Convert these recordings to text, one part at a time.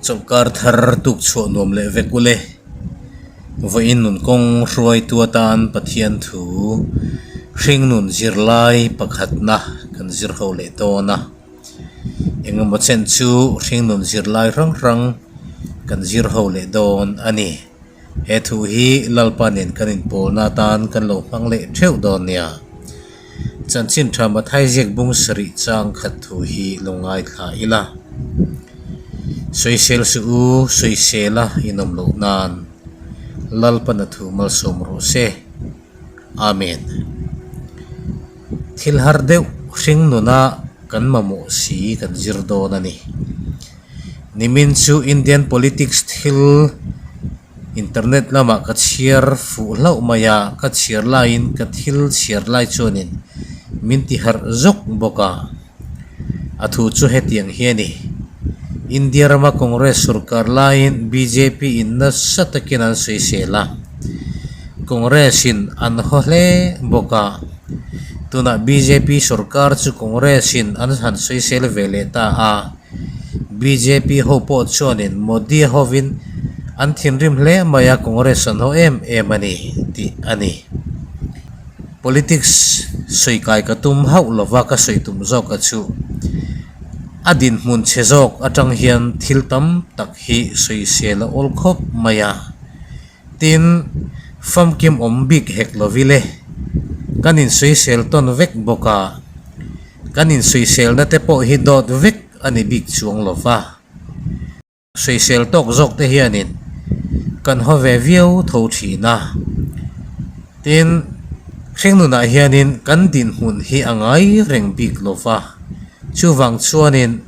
Chawlhkar thar tuk chhuah nuam leh vek ule. Vawiin nun kawng hruaitu atan Pathian thu hringnun zirlai pakhatna kan zir ho leh dawn a. Engemaw chen chu hringnun zirlai hrang hrang kan zir ho leh dawn a ni. He thu hi Lalpa nen kan inpawlna atan kan lo hmang leh theuh dawn nia. Chanchin tha Mathai ziak bung sarih chang khat thu hi lo ngaithla ila. Sawisel suh u, sawisela inawm loh nan Lalpana thu malsawm rawh se. Amen. Thil har deuh hring nuna kan mamawh si kan zir dawn a ni. Nimin chu Indian politics thil internet lamah ka chhiar fuh hlauh mai a, ka chhiar laiin ka thil chhiar lai chuanin min ti harh zawk bawk a. A thu chu hetiang hi a ni, India rama Congress sorkar laiin bjp in nasa takin an sawisel a, Congress in an haw hle bawk a, tunah bjp sorkar chu Congress in an han sawisel ve leh ta a. Bjp ho pawh chuanin Modi hovin an thinrim hle mai a, Congress an haw em em a ni tih a ni. Politics sawi kai ka tum hauh lova ka sawi tum zawk a chu a dinhmun chhe zawk atang hian thil tam tak hi sawisel a awl khawp mai a. Tin, famkim awm bik hek lovil e. Kan insawisel tawn vek bawk a, kan insawiselna te pawh hi dawt vek a ni bik chuang lo va. Sawisel tawk zawk te hianin kan haw ve viau tho thin a. Tin, hringnunah hianin kan dinhmun hi a ngai reng bik lo va, chuvang chuanin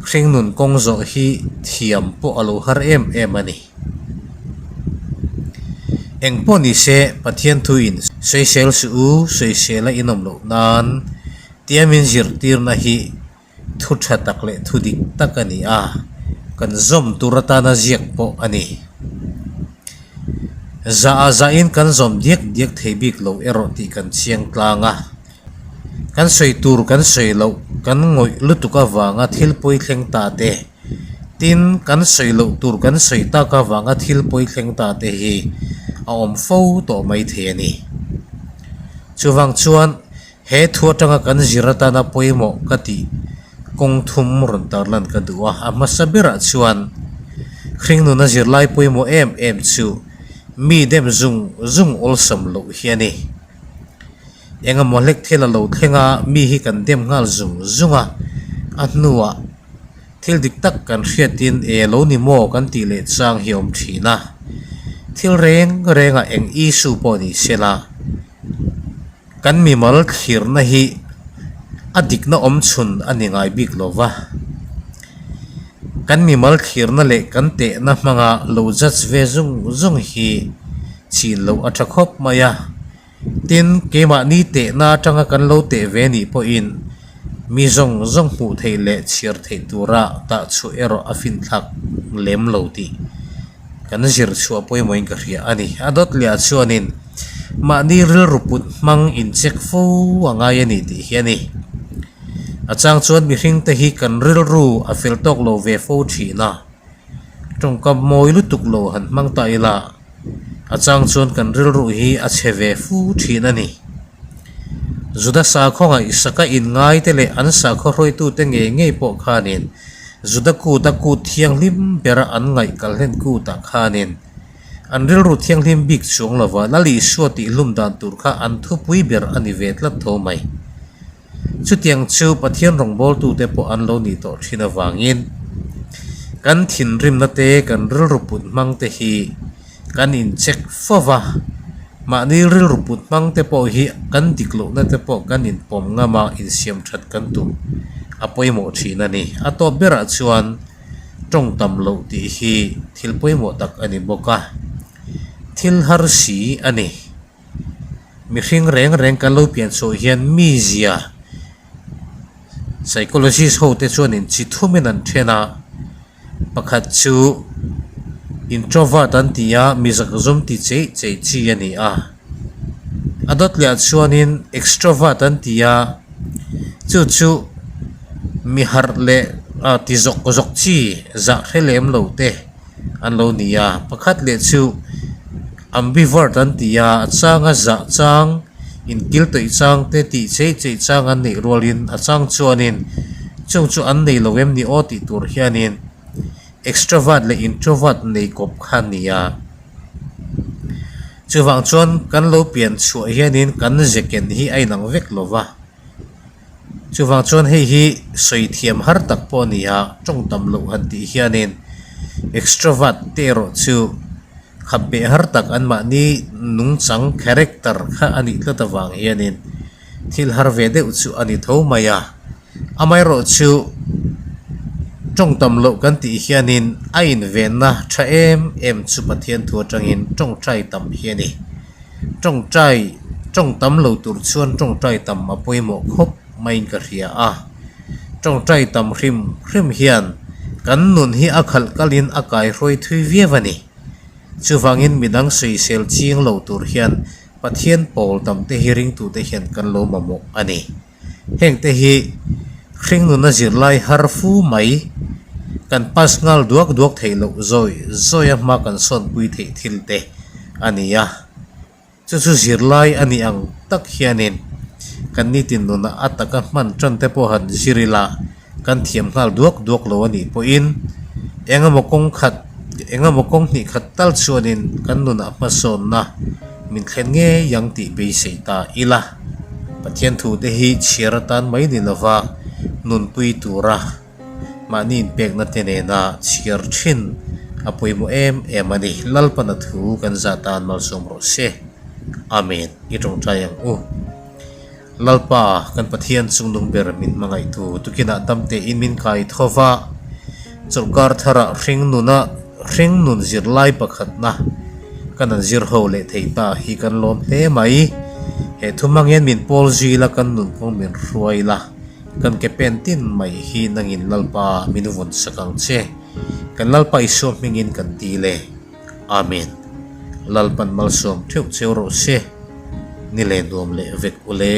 hringnun kawng zawh hi thiam pawh a lo har em em a ni. Eng pawh ni se, Pathian thuin sawisel suh u, sawisel a inawm loh nan tia min zirtirna hi thu tha tak leh thu dik tak a ni a, kan zawm tur atana ziak pawh a ni. Zah ah zahin kan zawm diak diak thei bik lo erawh tih kan chiang tlang a, kan sawi tur kan sawi loh kan ngawih lutuk avanga thil pawi thleng ta te, Tin, kan sawi loh tur kan sawi tak avanga thil pawi thleng ta te hi a awm fo tawh mai thei a ni. Chuvang chuan he thu atanga kan zir atana pawimawh ka tih kawng thum rawn tarlan ka duh a. A hmasa berah chuan hringnuna zirlai pawimawh em em chu mi dem zung zung awlsam loh hi a ni. Engemaw hlek thil a lo thleng a, mi hi kan dem nghal zung zung a, a hnuah thil dik tak kan hriatin e lo ni maw kan tih leh chang hi a awm thin a. Thil reng rengah eng issue pawh ni se la, kan mimal thlirna hi a dikna awm chhun a ni ngai bik lo va. Kan mimal thlirna leh kan tehna hmanga lo judge ve zung zung hi chin loh a tha khawp mai a. Tin, keimahni tehna atanga kan lo teh ve nih pawhin mi zawng zawng hmuh theih leh chhiar theih tura tah chhuah erawh a finthlak lem lo tih kan zir chhuah pawimawhin ka hria a ni. A dawt lehah chuanin mahni rilru put hmang incheck fo a ngai a ni tih hi a ni. A chang chuan mihringte hi kan rilru a fel tawk lo ve fo thin a, tawngkam mawi lutuk lo han hmang ta ila, A chang chuan kan rilru hi a chhe ve fu thin a ni. Juda sakhaw ngaihsaka inngaite leh an sakhaw hruaitute ngei ngei pawh khanin Juda kut a kut thianghlim bera an ngaih kalhlen kutah khanin an rilru thianghlim bik chuang lova Lal Isua tihhlum dan tur kha an thupui ber a ni ve tlat tho mai. Chutiang chu Pathian rawngbawltute pawh an lo nih tawh thin avangin kan thinrimna te, kan rilru put hmang te hi kan incheck fo va, mahni rilru put hmang te pawh hi kan dik lohna te pawh kan inpawm ngam a, insiam that kan tum a pawimawh thin a ni. A tawp berah chuan tawng tam loh tih hi thil pawimawh tak a ni bawk a, thil har si a ni. Mihring reng reng kan lo pian chhuah hian mizia psychologist ho te chuanin chi thumin an then a, pakhat chu introvert an ti a, mi zakzum ti cheih cheih chi a ni a, a dawt leh ah chuanin extrovert an ti a, chu chu mi harh leh A ti zawk zawk chi zah hre lem lo te an lo ni a, pakhat leh chu ambivert an ti a, a changa zah chang inkil tawih chang te tih chei chei chang an neih rualin a chang chuanin chung chu an nei lo em ni aw tih tur hianin extrovert leh introvert nei kawp kha a ni a. Chuvang chuan kan lo pian chhuah hianin kan ze ken hi a inang vek lo va. Chuvang chuan hei hi sawi thiam har tak pawh a ni a, tawng tam loh han tih hianin extrovert te erawh chu khap beh har tak anmahni nungchang, character, kha a nih tlat avang hianin thil har ve deuh chu a ni tho mai a. Amaherawhchu tawng tam loh kan tih hianin a invenna tha em em chu Pathian thu atangin tawngtai tam hi a ni. Tawngtai tawng tam lo tur chuan tawngtai tam a pawimawh khawp maiin ka hria a. Tawngtai tam hrim hrim hian kan nun hi a khalh kalin a kaihruai thui viau a ni. Chuvangin midang sawisel ching lo tur hian Pathian pawl tam te hi ringtute hian kan lo mamawh a ni. Hengte hi hringnuna zirlai har fu mai kan pass nghal duak duak theih loh zawi zawi a hma kan sawnpui theih thil te a ni a. Chu chu zirlai a nih ang tak hianin kan nitin nunah a taka hman tan te pawh han zir ila kan thiam nghal duak duak lo a nih pawhin engemaw kawng khat engemaw kawng hnih khat tal chuanin kan nunah hmasawnna min thlen ngei ang tih beisei ta ila. Pathian thu te hi chhiar atan mai ni lova nunpui tura mahni inpekna te nena chhiar thin a pawimawh em em a ni. Lalpana thu kan zah tan malsawm rawh se. Amen. I tawngtai ang u. Lalpa, kan Pathian chungnung ber min hmangaihtu tukinah dam tein min kai tho va, chawlhkar tharah hring nuna hring nun zirlai pakhatna kan an zir ho leh thei ta hi kan lawm hle mai. He thu hmang hian min pawl zui la, kan nun kawng min hruai la, kan ke pen tin mai hi nangin Lalpa min vawn sak ang che. Kan Lalpa Isua hmingin kan dil e. Amen. Lalpan malsawm theuh cheu rawh se. Ni leh nuam leh vek ule.